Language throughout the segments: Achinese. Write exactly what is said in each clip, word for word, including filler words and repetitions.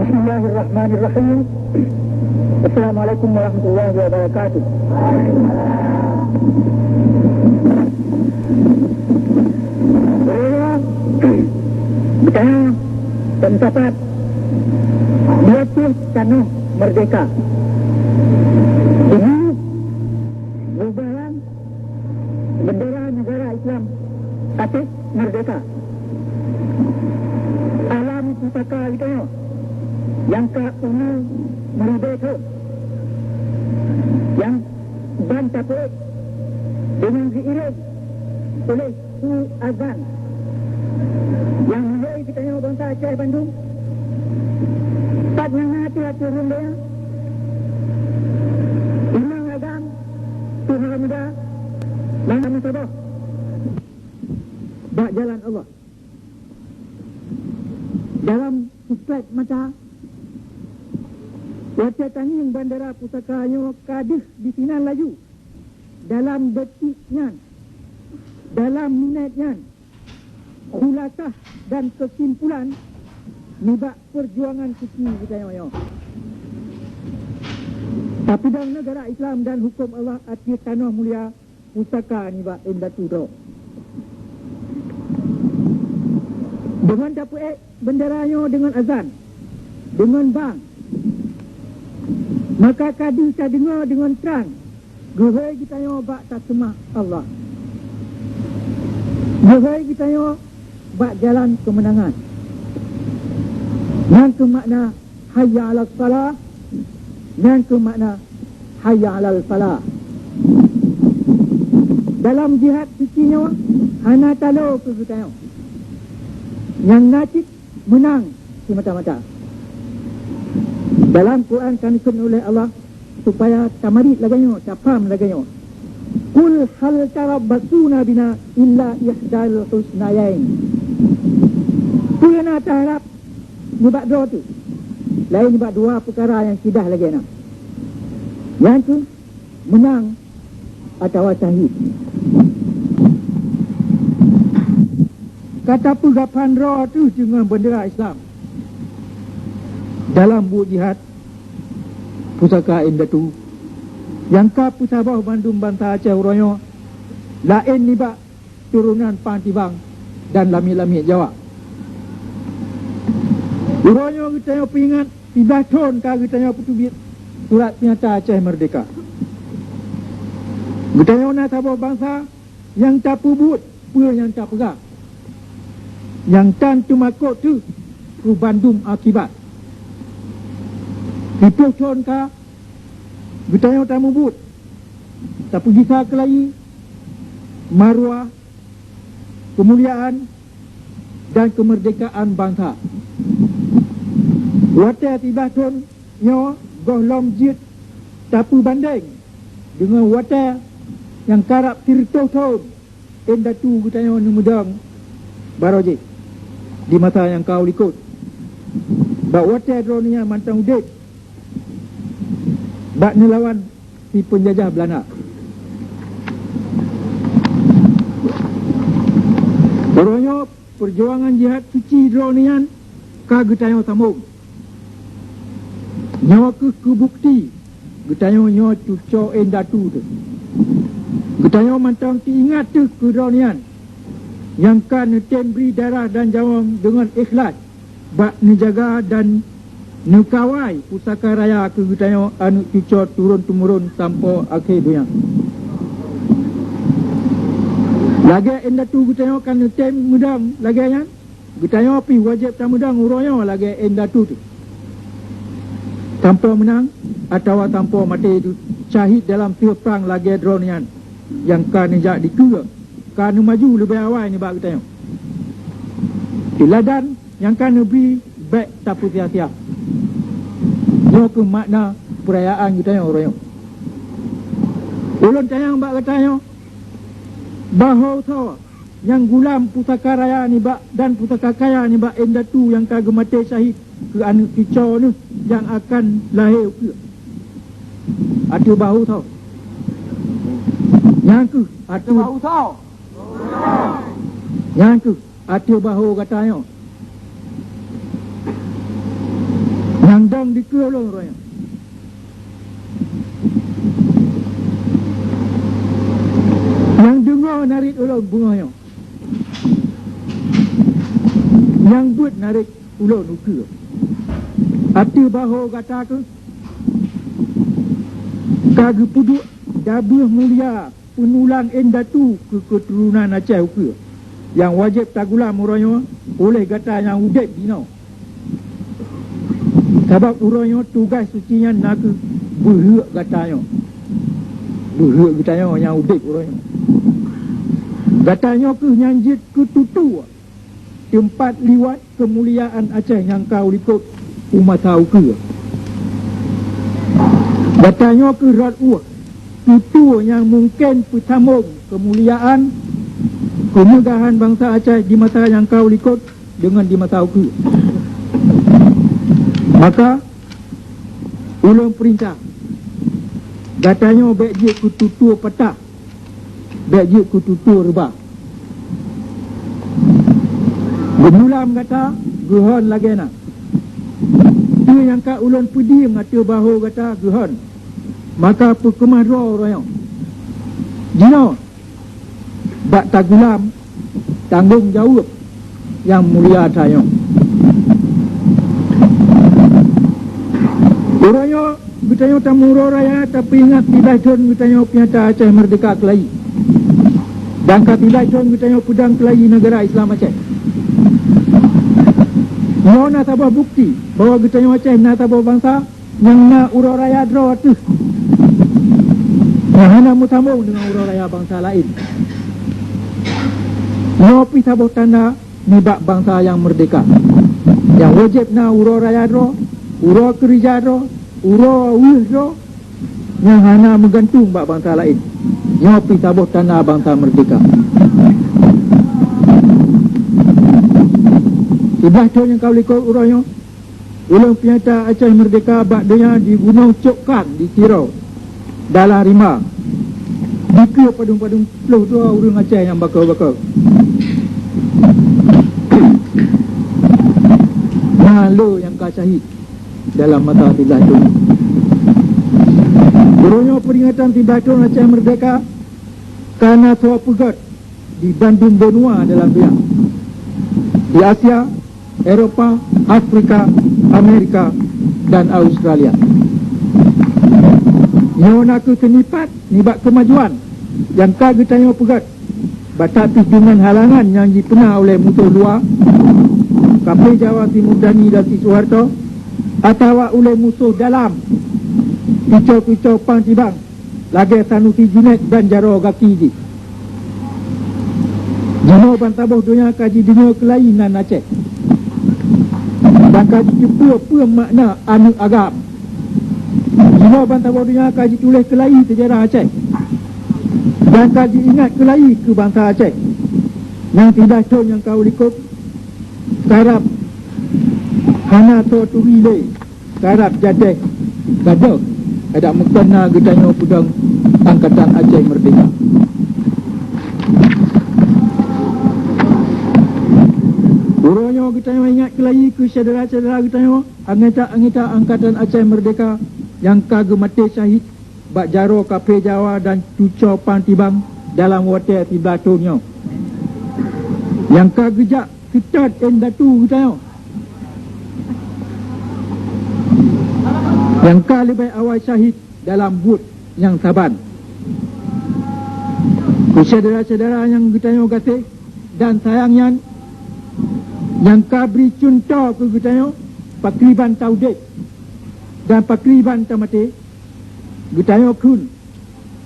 Bismillahirrahmanirrahim. Assalamualaikum warahmatullahi wabarakatuh. Geutanyoe dan sapat dua pih tanoh merdeka. Ini bubaran bendera negara Islam atas merdeka. Alam pusaka geutanyoe nyang ka umu meuribèe thon, nyang ban tapeuék deungon geuiréng oleh su azan nyang mulai geutanyoe bansa Aceh bandum, pat nyang na ateueh-ateueh rhueng donya, imam agam, tuha muda, dan saboh bak jalan Allah. Dalam sipet mata, watèe tangieng bandera pusaka nyoe ka deuh disinan laju. Dalam detik nyan, dalam minèt nyan, khulasah dan keusimpulan nibak peujuangan suci geutanyoe nyoe. Tapeudong neugara Islam dan hukôm Allah ateueh tanoh mulia pusaka nibak indatu droe. Deungon tapeuék bendera nyoe deungon azan, deungon bang, maka ka deuh tadeungoe deungon trang geuhôi geutanyoe bak taseumah Allah, geuhôi geutanyoe bak jalan keumeunangan. Nyan keuh makna hayya 'alas shalah, nyan keuh makna hayya 'alal falah. Dalam jihad suci nyoe hana talo keu geutanyoe. Nyang na cit meunang simata-mata. Dalam Quran ka neukheun ulèh Allah supaya tamarit lagèe nyoe, tapaham lagèe nyoe. "Qul hal tarabbasuna bina illa ihdal husnayain." Peue na taharab nibak droe teuh, laén nibak dua peukara nyang sidah lagèe nyan, nyan keuh meunang atawa syahid. Ka tapeugah phandroe teuh deungon beundera Islam dalam buet jihad pusaka indatu nyang ka peusaboh bandum bansa Aceh uroe nyoe, laén nibak turonan Pang Tibang dan lamiet-lamiet Jawa. Uroe nyoe geutanyoe peuingat siblaih thon ka geutanyoe peuteubiet Surat Peunyata Aceh Merdeka. Geutanyoe na saboh bansa nyang tapeubuet peue nyang tapeugah, nyang tan teumakot teuh keu bandum akibat. Siploh thon ka geutanyoe tamubuet, tapeugisa keulayi, maruah, keumuliaan, dan keumeurdekaan bansa. Watèe siblaih thon nyoe gohlom jeuet tapeubandeng deungon watèe nyang karab sireutôh thon indatu geutanyoe neumeudong barô jih di masa nyang ka u likot. Bak watèe droeneuh nyan mantong udeb bak neulawan si peunjajah Beulanda. Uroe nyoe peujuangan jihad suci droeneuh nyan ka geutanyoe sambông. Nyoe keuh keu bukeuti geutanyoe nyoe cucoe indatu teuh. Geutanyoe mantong teuingat teuh keu droeneuh nyan nyang ka neutem bri darah dan nyawöng deungon ikhlaih bak neujaga dan neukawai pusaka raya keu geutanyoe aneuk cucoe turôn-teumurôn sampoe akhé donya. Lagèe indatu geutanyoe ka neutem meudong lagèe nyan, geutanyoe pih wajéb tameudong uroe nyoe lagèe indatu teuh. Sampoe meunang atawa sampoe maté syahid dalam sieuh prang lagèe droeneuh nyan nyang ka neujak dikeue ka neumaju leubeh awai nibak geutanyoe. Teuladan nyang ka neubri bèk tapeusia-sia. Nyoe keuh makna peurayaan geutanyoe uroe nyoe. Ulôn tanyong bak geutanyoe, bahô soe nyang gulam pusaka raya nibak dan pusaka kaya nibak indatu nyang ka geumaté syahid keu aneuk cucoe neuh nyang akan lahé ukeue? Ateueh bahô soe? Nyan keuh ateueh bahô soe? Nyan keuh ateueh bahô gata nyoe. Keu ulôn uroe nyoe. Nyang deungoe narit ulôn beungoh nyoe. Nyang beuet narit ulôn ukeue. Ateueh bahô gata keuh ka geupeuduek dabeuh mulia peunulang indatu keu keuturonan Aceh ukeue, nyang wajéb tagulam uroe nyoe uleh gata nyang udeb jinoe. Sabab uroe nyoe tugaih suci nyan na kheueh beuheuek gata nyoe. Beuheuek gata nyoe nyang udeb uroe nyoe. Gata nyoe kheueh nyang jeuet keu tutoe teumpat liwat keumuliaan Aceh nyang ka u likot u masa ukeue. Gata nyoe kheueh rot ueh tutoe nyang mungken peusambong keumuliaan keumeugahan bansa Aceh di masa nyang ka u likot deungon di masa ukeue. Maka, ulôn peurintah, gata nyoe bék jeuet keu tutoe patah, bék jeuet keu tutoe reuba. Geumulam gata geuhon lagée na. Peue nyang ka ulôn peudiem ateueh bahô gata geuhon, maka peukeumah droe uroe nyoe. Jinoe, bak tagulam tanggong jaweueb nyang mulia tanyoe. Uroe nyoe geutanyoe tameuuroe raya tapeuingat siblaih thon geutanyoe peunyata Aceh Meurdehka keulayi, dan ka siblaih thon geutanyoe peudong keulayi neugara Islam Aceh. Nyoe na saboh bukeuti bahwa geutanyoe Aceh na saboh bansa nyang na uroe raya droe ateueh, nyang hana meusambong deungon uroe raya bansa laén. Nyoe pih saboh tanda nibak bansa nyang meurdehka, nyang wajéb na uroe raya droe, uroe keureuja droe, uroe weueh droe, nyang hana meugantung bak bansa laén. Nyoe pih saboh tanda bansa meurdehka. Siblaih thon nyang ka u likot uroe nyoe, ulôn peunyata Aceh Meurdehka bak donya di Gunong Cokkan di Tiro, dalam rimba. Dikeue padum-padum ploh dua ureuëng Aceh nyang bakoe-bakoe. Na le nyang ka syahid dalam masa siblaih thon. Uroe nyoe peuringatan siblaih thon Aceh Meurdehka ka na soe peugét di bandum benua dalam donya, di Asia, Eropa, Afrika, Amerika, dan Australia. Nyoe na kheueh seunipat nibak keumajuan nyang ka geutanyoe peugét, batat pih deungon halangan nyang jipeuna uleh musoh luwa, kaphé Jawa Simurdani dan si Soeharto, atawa uleh musoh dalam, picoe-picoe pang tibang, lagée Sanusi Junaid dan jaroe gaki jih. Jinoe bansaboh donya ka jideungoe keulayi nan Aceh, dan ka jiteupeue peue makna aneuëk agam. Jinoe bansaboh donya ka jituléh keulayi seujarah Aceh, dan ka jiingat keulayi keu bansa Aceh. Nyang siblaih thon nyang ka u likot, karab hana soe turi lé. Karab jadeh gadôh adak meukeuna geutanyoe peudong Angkatan Aceh Meurdehka. Uroe nyoe geutanyoe ingat keulayi keu syedara-syedara geutanyoe, anggota-anggota Angkatan Aceh Meurdehka nyang ka geumaté syahid bak jaroe kaphé Jawa dan tucoe pang tibang dalam watée siblaih thon nyoe, nyang ka geujak seutôt indatu geutanyoe, nyang ka leubeh awai syahid dalam buet nyang saban. Keu syedara-syedara nyang geutanyoe gaséh dan sayang nyan, nyang ka bri cuntoh keu geutanyoe pakriban taudeb dan pakriban tamaté, geutanyoe kheun,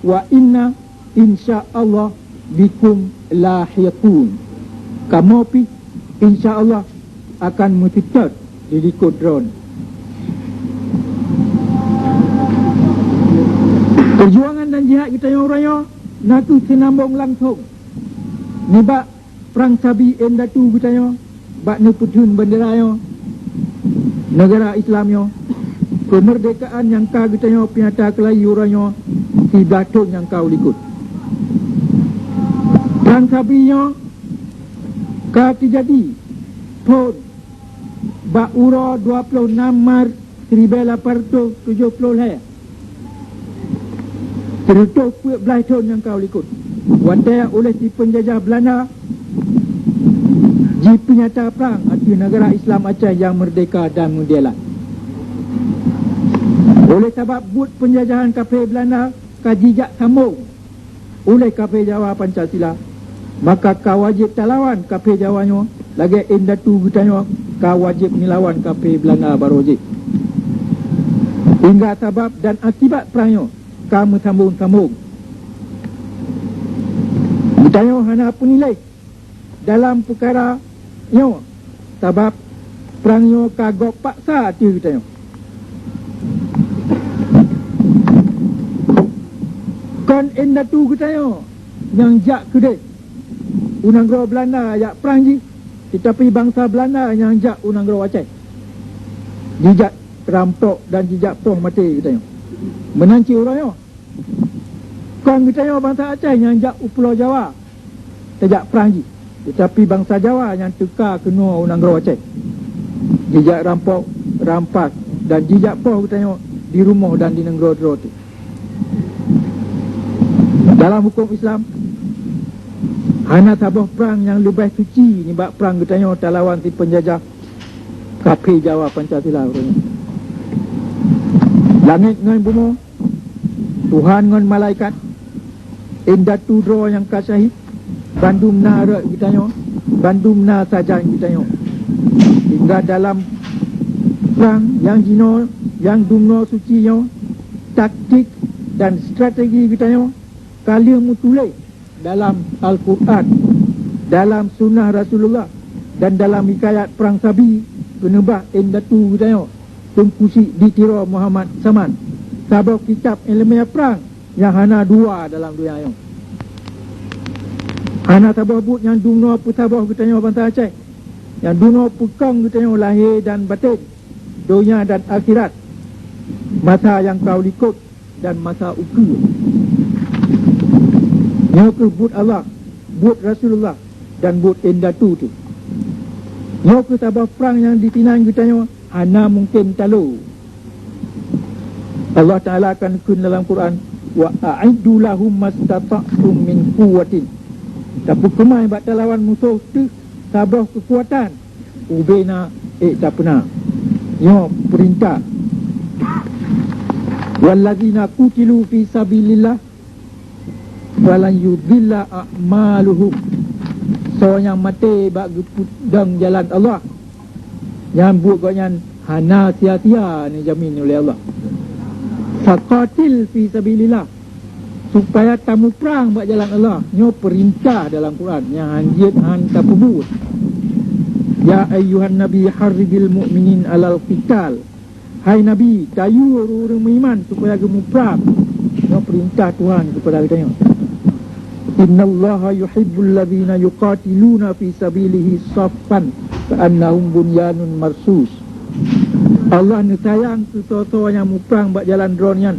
"Wa inna insya Allah bikum lahiqun." Kamoe pih insya Allah akan meuseutôt di likot droen. Peujuangan dan jihad geutanyoe uroe nyoe na kheueh seunambong langsong nibak prang sabi indatu geutanyoe bak neupeutheun beundera nyoe, neugara Islam nyoe, keumeurdekaan nyang ka geutanyoe peunyata keulayi uroe nyoe siblaih thon nyang ka u likot. Prang sabi nyoe ka teujadi phon bak uroe dua ploh nam Maret siribèe lapan reutôh tujôh ploh lhèe, sireutoh peuet blaih thôn nyang ka likot, watèe uléh si peunjajah Beulanda jipeunyata prang ateueh neugara Islam Aceh nyang meurdéhka dan meudialat. Uléh sabab buet peunjajahan kaphé Beulanda ka jijak sambong uléh kaphé Jawa Pancasila, maka ka wajéb talawan kaphé Jawa nyoe lagèe indatu geutanyoe ka wajéb neulawan kaphé Beulanda barô jih. Hingga sabab dan akibat prang nyoe ka meusambong-sambong. Geutanyoe hana peuniléh dalam peukara nyoe, sabab prang nyoe ka gob paksa ateueh geutanyoe. Kon indatu geutanyoe nyang jak keudeh u nanggroe Beulanda jak prang jih, teutapi bansa Beulanda nyang jak u nanggroe Aceh, jijak rampok dan jijak poh maté geutanyoe. Meunan cit uroe nyoe, kon geutanyoe bansa Aceh nyang jak u Pulo Jawa tajak prang jih, teutapi bansa Jawa nyang teuka keunoe u nanggroe Aceh, jijak rampok, rampas, dan jijak poh geutanyoe di rumoh dan di nanggroe droe teuh. Dalam hukôm Islam, hana saboh prang nyang leubeh suci nibak prang geutanyoe talawan si peunjajah kaphé Jawa Pancasila uroe nyoe. Langét ngon bumoe, Tuhan ngon malaikat, indatu droe nyang ka syahid, bandum na rot geutanyoe, bandum na sajan geutanyoe. Hingga dalam prang nyang jinoe, nyang dumnoe suci nyoe, taktik dan strategi geutanyoe ka lheueh meutuléh dalam Al-Qur'an, dalam sunnah Rasulullah, dan dalam hikayat prang sabi keuneubah indatu geutanyoe, Teungku Chik di Tiro Muhammad Saman, saboh kitab iéleumé prang nyang hana dua dalam donya nyoe. Hana saboh buet nyang dumnoe peusaboh geutanyoe bansa Aceh, nyang dumnoe peukong geutanyoe lahé dan batén, donya dan akhirat, masa nyang ka likot dan masa ukeue. Nyoe kheueh buet Allah, buet Rasulullah, dan buet indatu teuh. Nyoe kheueh saboh prang nyang disinan geutanyoe hana mungken talo. Allah Taala kan kheun dalam Quran, "Wa a'iddu lahum mastata'tum min quwwatin." Tapeukeumai bak talawan musoh teuh saboh keukuatan ubena ék tapeuna. Nyoe peurintah. "Wallazina qutilu fi sabilillah falan yudhilla a'maluhum." Soe nyang maté bak geupeudong jalan Allah, nyan buet gobnyan hana sia-sia neujamin uleh Allah. "Faqatil fi sabilillah." Supaya tamuprang bak jalan Allah. Nyoe peurintah dalam Quran nyang hanjeuet han tapeubuet. "Ya ayyuhan nabi harridil mu'minin alal qital." Hai Nabi, tayue ureuëng-ureuëng meuiman supaya geumuprang. Nyoe peurintah Tuhan keupada geutanyoe. "Innallaha yuhibbul ladzina yuqatiluna fi sabilihi saffan ka'annahum bunyanun marsus." Allah neusayang keu soe-soe nyang muprang bak jalan Droe nyan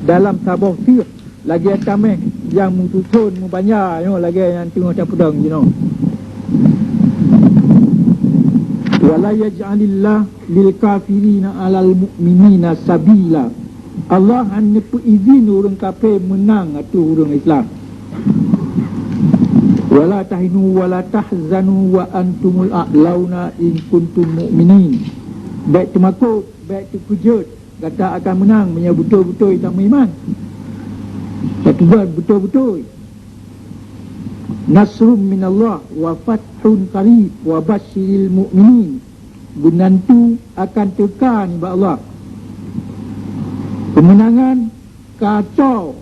dalam saboh seueh lagée tameh nyang meususon meubanja nyoe lagée nyang teungoh tapeudong jinoe. "Wa la yaj'alillah lil kafirina 'alal mu'minina sabila." Allah hana neupeuizin ureuëng kafé meunang ateueh ureuëng Islam. "Wa la tahinu wa la tahzanu wa antumul a'launa in kuntum mu'minin." Bék teumakot, bék teukeujot, gata akan meunang meunyoe beutôi-beutôi tameuiman. Tateupeue beutôi-beutôi. "Nasrum minallah wa fathun qarib wa basyiril mu'minin." Beunantu akan teuka nibak Allah keumeunangan kacau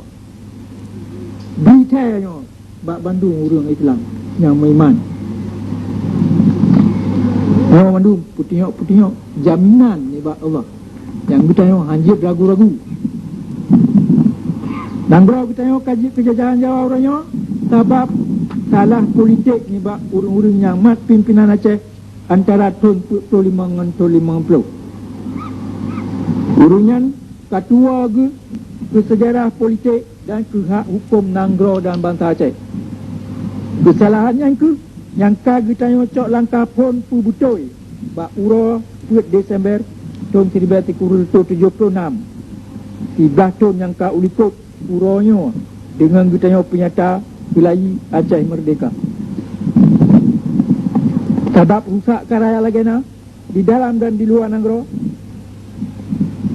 britée nyoe bak bandum ureuëng Islam nyang meuiman. Nyoe mandum peutingok-peutingok jaminan nibak Allah nyang geutanyoe hanjeuet ragu-ragu. Nanggroe geutanyoe ka jeuet keu jajahan Jawa uroe nyoe sabab salah politik nibak ureuëng-ureuëng nyang mat pimpénan Aceh antara thon peuet ploh limong ngon thon limong ploh. Ureuëng nyan ka tuwoe geuh keu seujarah politik dan keu hak huköm nanggroe dan bansa Aceh. Keusalahan nyan kheueh nyang ka geutanyoe cok langkah phon peubeutôi bak uroe peuet Desember thon siribèe sikureueng reutôh tujoh plôh nam, siblaih thon nyang ka u likot uroe nyoe deungon geutanyoe peunyata keulayi Aceh meurdehka. Sabab rusak ka raya lagèe na di dalam dan di luwa nanggroe,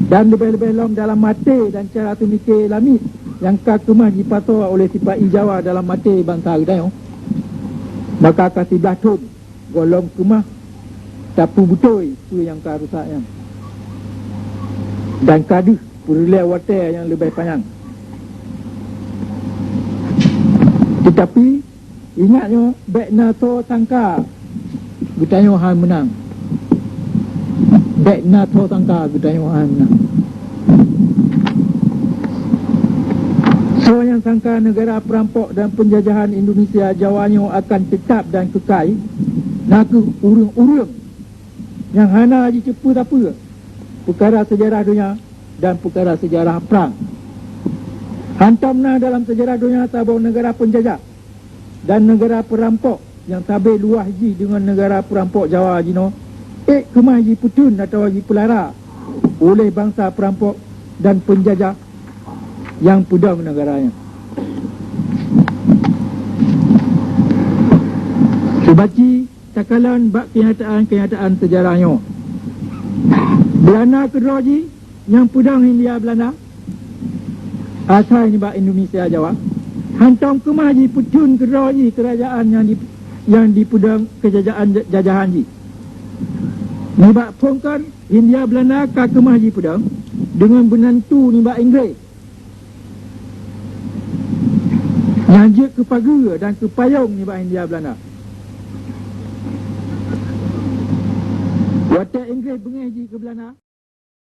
dan leubeh-leubeh lom dalam até dan cara teumike lamiet nyang ka keumah jipasoe oleh sipa-i Jawa dalam até bansa geutanyoe, maka ka siblaih thon gohlom keumah tapeubeutôi peue nyang ka rusak nyan, dan ka deuh peureulèe watèe nyang leubeh panyang. Teutapi, ingat nyoe, bèk na soe sangka geutanyoe hana meunang. Bèk na soe sangka geutanyoe hana meunang. Soe nyang sangka neugara peurampok dan peunjajahan Indonesia Jawa nyoe akan teutab dan keukai, na kheueh ureueng-ureueng nyang hana jiteupeue sapeue peukara seujarah donya dan peukara seujarah prang. Hantom na dalam seujarah donya saboh neugara peunjajah dan neugara peurampok nyang sabe luwah jih deungon neugara peurampok Jawa jinoe, ék keumah jipeutheun atawa jipeulara uleh bansa peurampok dan peunjajah nyang peudong neugara nyan. Seubaci takalon bak keunyataan-keunyataan seujarah nyoe. Beulanda keudroe jih nyang peudong Hindia Beulanda asai nibak Indonesia Jawa, hantom keumah jipeutheun keudroe jih keurajeuen nyang di, nyang dipeudong keujajahan, jajahan jih. Nibak phôn kon, Hindia Beulanda ka keumah jipeudong deungon beunantu nibak Inggréh, nyang jeuet keu pageue dan keu payong nibak Hindia Beulanda. Watèe Inggréh beungéh jih keu Beulanda,